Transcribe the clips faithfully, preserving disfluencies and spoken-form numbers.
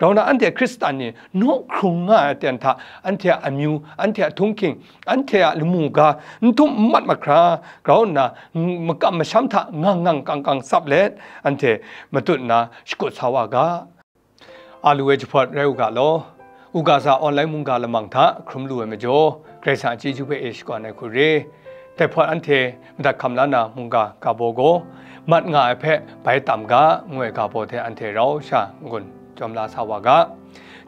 Grau nna anhte Hkristan ni naw hkrung nga ai aten hta, anhte a amyu, anhte a htunghking, anhte a lamu ga, n htum n mat mahkra, grau nna, n-, makam masham hta ngang ngang kang kang tsap let, anhte matut nna shakut sa wa ga. A lu ai jahpawt rai u ga law, u ga za online mungga lamang hta hkrum lu ai majaw, Karai Kasang a chyeju hpe e shakawn ai hku re. Dai hpawt anhte madat hkam la na mungga ga baw gaw, mat nga ai hpe bai tam ga, ngu ai ga baw hte anhte rau sha n-gun jawm la sa wa ga.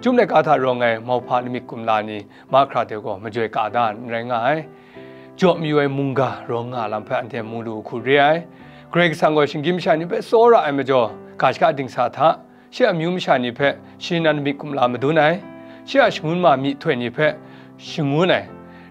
Chyum laika hta rawng ai mauhpa lamik kumla ni mahkra de gaw majoi ka da n rai nga ai. Jaw mayu ai mungga rawng nga lam hpe anhte mu lu hku re ai. Karai Kasang gaw shinggyim masha ni hpe tsawra ai majaw, ga shaka dingsa hta, shi a amyu masha ni hpe shi nan myit kumla madun ai, shi a shangun ma myihtoi ni hpe shangun ai,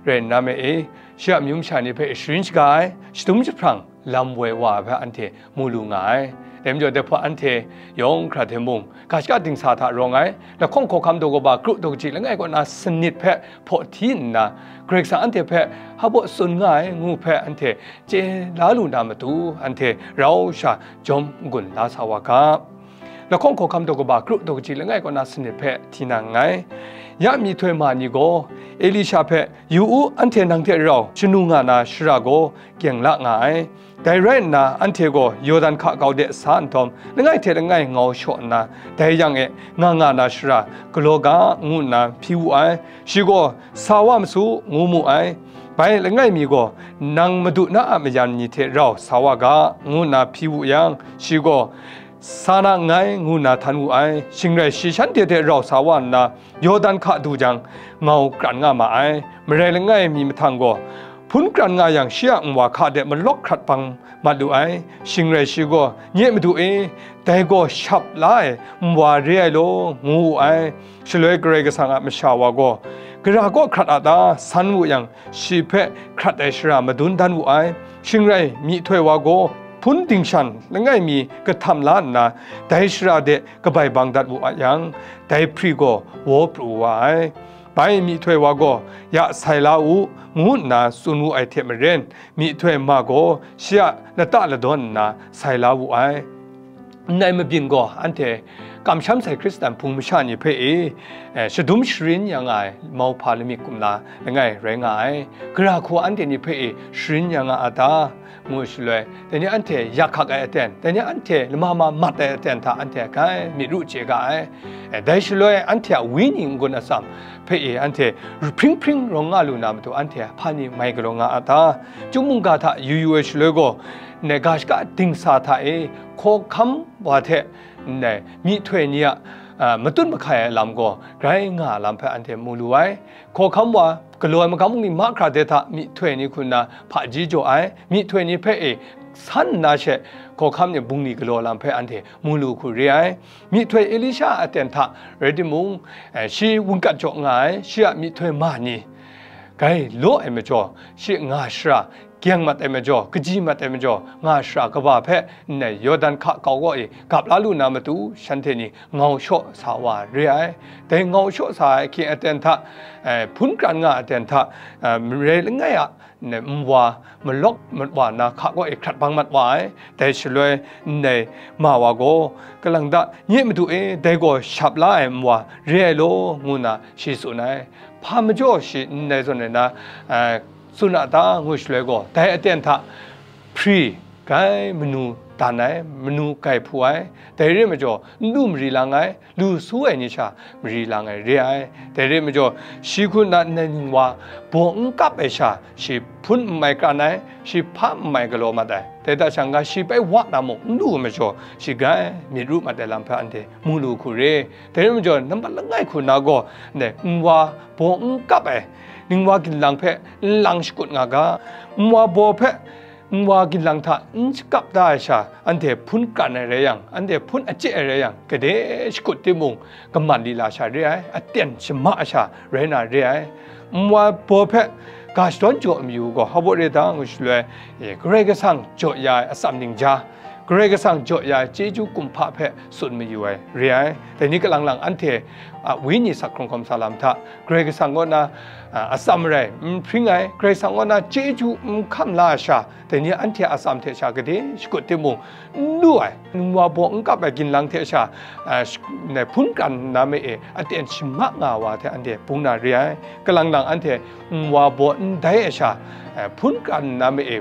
rai nna me e, shi a amyu masha ni hpe sharin shaga ai, shadum jahprang lam woi wa ai hpe anhte mu lu nga ai. Dai majaw, dai hpawt anhte yawng hkra hte mung, ga shaka dingsa hta rawng ai, lahkawng hkawhkam daw kaba kru daw kaji langai kaw na sanit hpe hpaw hti nna, Karai Kasang anhte hpe hpa baw tsun nga ai ngu hpe anhte chye la lu na matu, anhte rau sha jawm n-gun la sa wa ga. Lahkawng hkawhkam daw kaba kru daw kaji langai kaw na sanit hpe hti na nngai. Ya myihtoi ma ni gaw Elisha hpe, "Yu u, anhte nang hte rau shanu nga na shara gaw gyeng la nga ai. Dai rai nna, anhte gaw Yawdan hka kau de sa nhtawm, langai hte langai ngau shaw nna, dai yang e nga nga na shara galaw ga," ngu nna hpyi wu ai. Shi gaw, "Sa wa ma su," ngu mu ai. Bai langai mi gaw, "Nang Madu na a mayan ni hte rau sa wa ga," ngu nna hpyi wu yang, shi gaw, "Sa na nngai," ngu nna htan wu ai. Shing rai shi shanhte hte rau sa wa nna, Yawdan hka du jang, ngau kran nga ma ai. Marai langai mi mahtang gaw, hpun kran nga yang, shi a nwa hka de malawk hkrat bang mat lu ai. Shing rai shi gaw, "Nye Madu e, dai gaw shap la ai nwa re ai law," ngu wu ai. Shaloi Karai Kasang a masha wa gaw, "Gara kaw hkrat a ta?" san wu yang, shi hpe hkrat ai shara madun dan wu ai. Shing rai myihtoi wa gaw, hpun dingshan langai mi kahtam la nna, dai shara de kabai bang dat wu a yang, dai hpri gaw waw pru wa ai. Bai myihtoi wa gaw, "Ya sai la u," ngu nna tsun wu ai hte maren, myihtoi ma gaw shi a lata ladawn nna sai la wu ai. Ndai mabyin gaw anhte kamsham sai Hkristan hpung masha ni hpe e, eh, shadum sharin ya nga ai mauhpa lamik kumla langai rai nga ai. Gara hku anhte ni hpe e sharin ya nga a ta? Ngu shaloi, dai ni anhte yak hkak ai aten, dai ni anhte lama ma mat ai aten hta anhte grai myit ru chye ga ai. Eh, dai shaloi anhte a wenyi n-gun atsam hpe e anhte hpring hpring rawng nga lu na matu anhte hpa ni mai galaw nga a ta? Chyum mungga hta yu yu ai shaloi gaw, ndai ga shaka dingsa hta e hkawhkam wa hte ndai myihtoi ni a, a, matut mahkai ai lam gaw grai nga ai lam hpe anhte mu lu ai. Hkawhkam wa galaw ai magam bungli mahkra de hta myihtoi ni hku nna hpaji jaw ai, myihtoi ni hpe e san nna she hkawhkam ni bungli galaw lam hpe anhte mu lu hku re ai. Myihtoi Elisha a aten hta rai timung, eh, shi wungkat jaw nga ai, shi a myihtoi ma ni grai law ai majaw, shi nga shara gyeng mat ai majaw, kaji mat ai majaw, nga shara kaba hpe ndai Yawdan hka kau kaw e gap la lu na matu, shanhte ni ngau shaw sa wa re ai. Dai ngau shaw sa ai ahkying aten hta, eh, hpun kran nga aten hta, eh, marai langai a, ne, nwa malawk mat wa nna hka kaw e hkrat bang mat wa ai. Dai shaloi ndai ma wa gaw, "Kalang ta, nye Madu e, dai gaw shap la ai nwa re ai law," ngu nna shi tsun ai. Hpa majaw shi ndai zawn ai na, eh, tsun a ta? Ngu shaloi gaw, dai aten hta hpri grai manu dan ai, manu grai hpu ai. Dai re ai majaw, n lu mari lang ai, lu su ai ni sha mari lang ai re ai. Dai re ai majaw, shi hku nna ndai ningwa baw n kap ai sha, shi hpun n mai kran ai, shi hpa n mai galaw mat ai. Dai hta sha nga shi bai wa na mung n lu ai majaw, shi grai myit ru mat ai lam hpe anhte mu lu hku re. Dai re ai majaw, nampat langai hku na gaw, ndai nwa baw n kap ai, ningwa ginlang hpe n lang shakut nga ga, nwa baw hpe nwa ginlang hta n shakap da ai sha, anhte hpun kran ai rai yang, anhte hpun achye ai rai yang, gade shakut timung, kaman lila sha re ai, aten shama sha rai na re ai. Nwa baw hpe ga shadawn jaw mayu gaw, hpa baw re ta? Ngu shaloi, e, Karai Kasang jaw ya ai atsam ningja, Karai Kasang jaw ya ai chyeju kumhpa hpe tsun mayu ai re ai. Dai ni kalang lang anhte a wenyi sak hkrung hkawm sa lam hta, Karai Kasang kaw na, a, atsam rai n hpring ai, Karai Kasang kaw na chyeju n hkam la ai sha, dai ni anhte a atsam hte sha gade shakut timung, n lu ai, nwa baw n kap ai ginlang hte sha, a, sh-, ne, hpun kran na ma e aten shamak nga ai wa hte anhte bung na re ai. Kalang lang anhte nwa baw n dai ai sha, a, hpun kran na ma e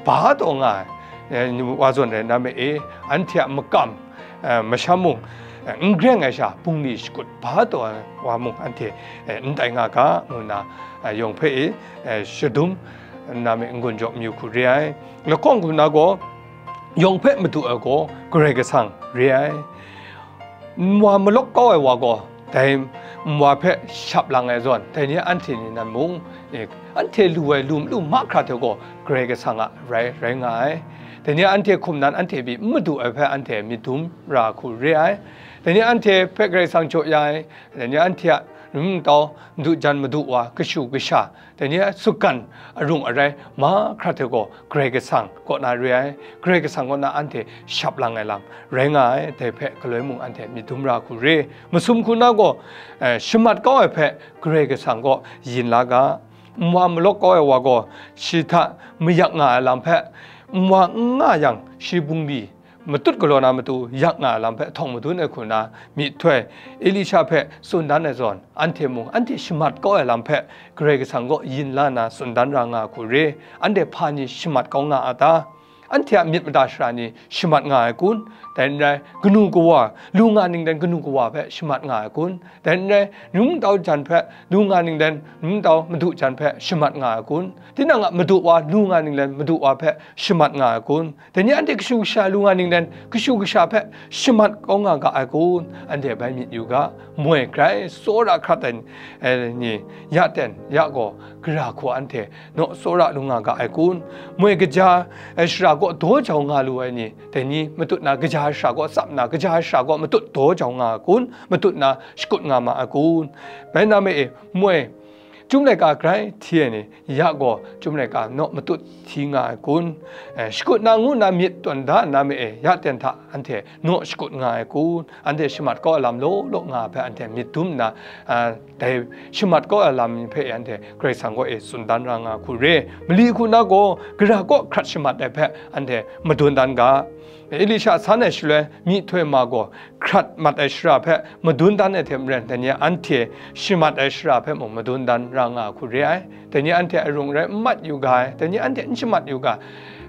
ba taw nga ai, e, wa zawn rai na ma e, anhte a makam, e, masham mung, e, n greng ai sha, bungli shakut ba taw ai wa mung anhte, e, n tai nga ga, ngu nna, e, yawng hpe e, e, shadum nna me n-gun jaw mayu hku re ai. Lahkawng hku na gaw, yawng hpe madu ai gaw Karai Kasang re ai. Nwa malawk kau ai wa gaw, dai nwa hpe shap lang ai zawn, dai ni anhte ni nan mung, e, anhte lu ai lu malu mahkra hte gaw Karai Kasang a rai, rai nga ai. Dai ni anhte hkum nan anhte pyi n madu ai hpe anhte myit dum ra hku re ai. Dai ni anhte hpe Karai Kasang jaw ya ai, dai ni anhte a num ntau, madu jan madu wa, kashu kasha, dai ni a sutgan arung arai mahkra hte gaw Karai Kasang kaw na re ai, Karai Kasang kaw na anhte shap lang ai lam rai nga ai, dai hpe galoi mung anhte myit dum ra hku re. Masum hku na gaw, eh, shamat kau ai hpe Karai Kasang kaw yin la ga. Nwa malawk kau ai wa gaw shi hta mayak nga ai lam hpe, nwa n nga yang, shi bungli matut galaw na matu yak nga ai lam hpe htawng madun ai hku na, myihtoi Elisha hpe tsun dan ai zawn, anhte mung anhte shamat kau ai lam hpe Karai Kasang kaw yin la nna tsun dan ra nga hku re. Anhte hpa ni shamat kau nga a ta? Anhte a myit mada shara ni shamat nga ai kun? Dai n rai, kanu kawa, lu nga ning dan kanu kawa hpe shamat nga ai kun? Dai n rai, num ntau jan hpe lu nga ning dan num ntau madu jan hpe shamat nga ai kun? Tinang a madu wa, lu nga ning dan madu wa hpe shamat nga ai kun? Dai ni anhte kashu kasha lu nga ning dan, kashu kasha hpe shamat kau nga ga ai kun? Anhte bai myit yu ga, moi grai tsawra hkrat ai, eh, ni, ya ten, ya gaw, gara hku anhte naw tsawra lu nga ga ai kun? Moi kaja ai shara kaw daw jau nga lu ai ni, dai ni matut na kaja ai shara kaw tsap nna, kaja ai shara kaw matut daw jau nga ai kun? Matut na shakut nga ma ai kun? Bai na me e, moi, Chyum laika grai hti ai ni, ya gaw chyum laika naw matut hti nga ai kun? Eh, shakut na ngu nna myit tawn da nna me e, ya ten hta anhte naw shakut nga ai kun? Anhte shamat kau ai lam law law nga ai hpe anhte myit dum nna, ah, dai shamat kau ai lam hpe anhte Karai Kasang kaw e tsun dan ra nga hku re. Mali hku na gaw, gara kaw hkrat shamat ai hpe anhte madun dan ga. Elisha san ai shaloi, myihtoi ma gaw hkrat mat ai shara hpe madun dan ai hte maren, dai ni anhte shamat ai shara hpe mung madun dan ra nga hku re ai. Dai ni anhte arung rai n mat yu ga ai, dai ni anhte n shamat yu ga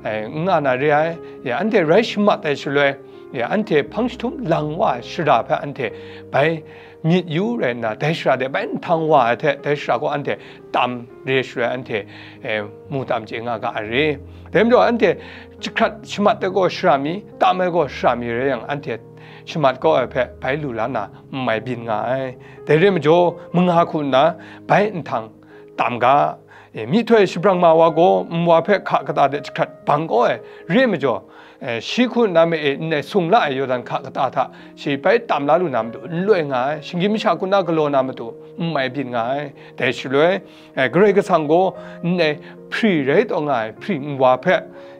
ai, n nga na re ai. Ya, anhte rai shamat ai shaloi, ya, anhte hpang jahtum lang wa ai shara hpe anhte bai myit yu rai nna, dai shara de bai nhtang wa ai hte, dai shara gaw anhte tam re shaloi anhte, eh, mu tam chye nga ga ai re. Dai majaw anhte jahkrat shamat ai gaw shara mi, tam ai gaw shara mi rai yang, anhte shamat kau ai hpe bai lu la na n mai byin nga ai. Dai re majaw, manga hku nna bai nhtang tam ga. E, myihtoi shabrang ma wa gaw, nwa hpe hka kata de jahkrat bang kau ai re majaw, e, shi hku nna me e ndai sung la ai Yawdan hka kata hta shi bai tam la lu na matu n loi nga ai, shinggyim masha hku nna galaw na matu n mai byin nga ai. Dai shaloi, e, Karai Kasang gaw ndai hpri rai taw nga ai hpri nwa hpe,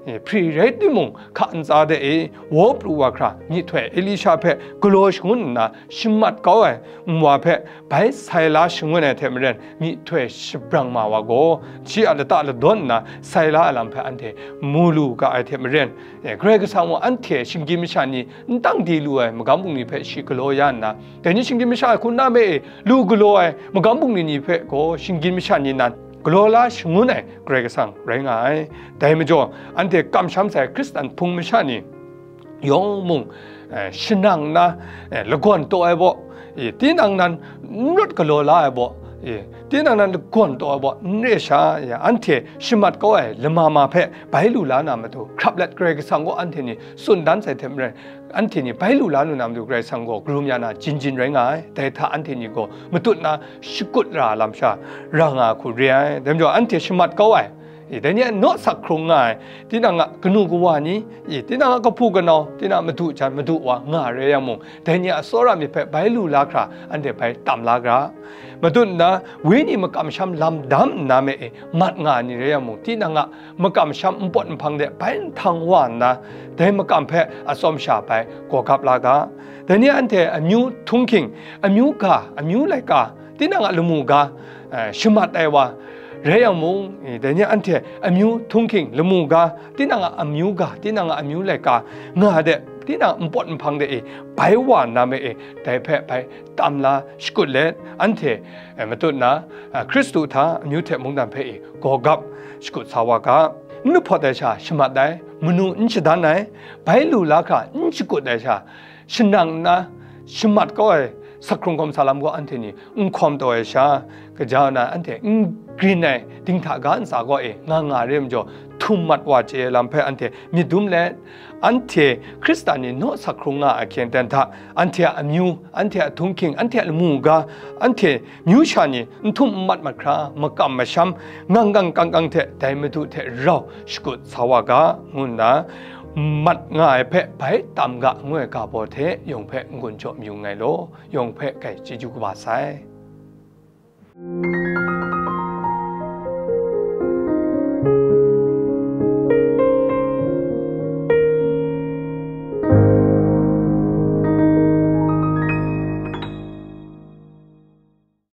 e, hpri rai timung, hka ntsa de e, waw pru wa hkra, myihtoi Elisha hpe galaw shangun nna shamat kau ai nwa hpe bai sai la shangun ai hte maren, myihtoi shabrang ma wa gaw, shi a lata ladawn nna sai la ai lam hpe anhte mu lu ga ai hte maren, e, Karai Kasang gaw anhte shinggyim masha ni n tang di lu ai magam bungli hpe shi galaw ya nna, dai ni shinggyim masha hku nna me e lu galaw ai magam bungli ni hpe gaw shinggyim masha ni nan galaw la shangun ai Karai Kasang rai nga ai. Dai majaw, anhte kamsham sai Hkristan hpung masha ni yawng mung, eh, shanang nna, eh, lagawn taw ai baw, eh, tinang nan n rawt galaw la ai baw, eh, tinang nan lagawn taw ai baw, n re sha, eh, anhte shamat kau ai lama ma hpe bai lu la na matu, hkrap let Karai Kasang gaw anhte ni tsun dan sai hte maren, anhte ni bai lu la lu na matu Karai Kasang gaw karum ya na jin jin rai nga ai. Dai hta anhte ni gaw matut na shakut ra lam sha ra nga hku re ai. Dai majaw anhte shamat kau ai, I, dai ni a naw sak hkrung nga ai, tinang a kanu kawa ni, i, tinang a kahpu kanau, tinang a madu jan, madu wa nga rai yang mung, dai ni a tsawra myit hpe bai lu la hkra, anhte bai tam la ga. Matut nna, wenyi makam sham lam dam nna me e, mat nga ai ni rai yang mung, tinang a makam sham npawt nhpang de bai nhtang wa nna, dai makam hpe atsawm sha bai gawgap la ga. Dai ni anhte amyu htunghking, amyu ga, amyu laika, tinang a lamu ga, eh, shamat ai wa rai yang mung, eh, dai ni anhte amyu htunghking, lamu ga, tinang a amyu ga, tinang a amyu laika nga de, tinang npawt nhpang de e, bai wa nna me e, dai hpe bai tam la shakut let, anhte, eh, matut nna, eh, Hkristu hta amyu hte mungdan hpe e gawgap shakut sa wa ga. N lahpawt ai sha shamat ai, manu n shadan ai, bai lu la hkra n shakut ai sha, shanang nna shamat kau ai sak hkrung hkawm sa lam gaw anhte ni n hkawm taw ai sha, kaja na anhte n grin ai dinghta ga ntsa gaw e nga nga re majaw, htum mat wa chye ai lam hpe anhte myit dum let, anhte Hkristan ni naw sak hkrung nga ai hkying ten hta, anhte a amyu, anhte a htunghking, anhte a lamu ga, anhte myu sha ni n htum n mat mat hkra, makam masham, ngang kang kang kang hte dai Madu hte rau shakut sa wa ga, ngu nna mat nga ai hpe bai tam ga, ngu ai ga baw hte yawng hpe n-gun jaw mayu nngai law, yawng hpe kai chyeju kaba sai.